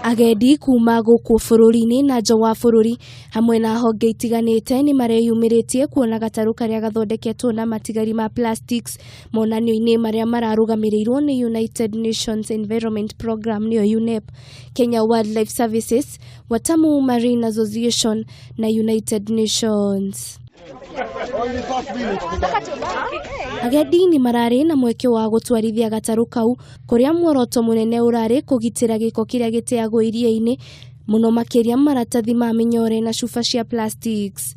Agendi kuma gũkũ bũrũri-inĩ na nja wa bũrũri hamwe na honge itiganĩte nĩ mareyumĩrĩtie kuona gatarũ karĩa gathondeketwo na matigari ma plastics monanio-inĩ marĩa mararũgamĩrĩirwo nĩ United Nations Environment Programme nĩyo UNEP, Kenya Wildlife Services, Watamu Marine Association na United Nations. Agendi nĩ mararĩ na mweke wa gũtwarithia gatarũ kau kũrĩa muoroto mũnene ũrarĩ kũgitĩra gĩko kĩrĩa gĩteagwo iria-inĩ mũno makĩria maratathi ma mĩnyore na cuba cia plastics.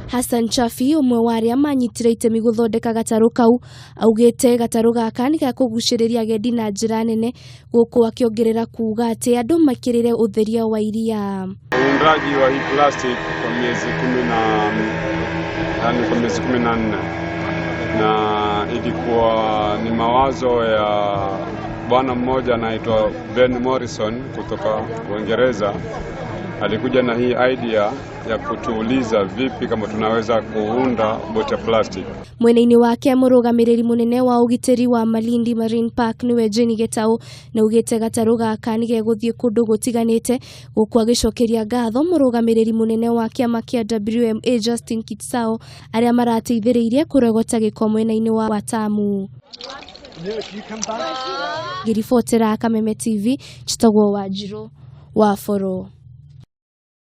Hassan Chafi ũmwe wa arĩa manyitire itemi gũthondeka gatarũ kau augĩte gatarũ gaka nĩ gakũgucĩrĩria agendi na njĩra nene gũkũ akĩongerera kuga atĩ andũ makĩrĩre ũtheria wa iria. Uundaji wa hii plastic kwa miezi kumi na yani kwa miezi 14 na ilikuwa ni mawazo ya bwana mmoja anaitwa Ben Morrison kutoka Uingereza. Alikuja na hii idea ya kutuuliza vipi kama tunaweza kuunda boti ya plastic. Mwena-inĩ wake mũrũgamĩrĩri mũnene wa ũgitĩri wa Malindi Marine Park nĩwe Jane Gitau nĩaugĩte gatarũ gaka nĩ gegũthiĩ kũndũ gũtiganĩte gũkũ agĩcokeria ngatho mũrũgamĩrĩri mũnene wa kĩama kĩa WMA Justin Kitsao arĩa marateithĩrĩirie kũrogota gĩko mwena-inĩ wa Watamu. Ngĩribotera Kameme TV njĩtagwo Wanjirũ wa Boro.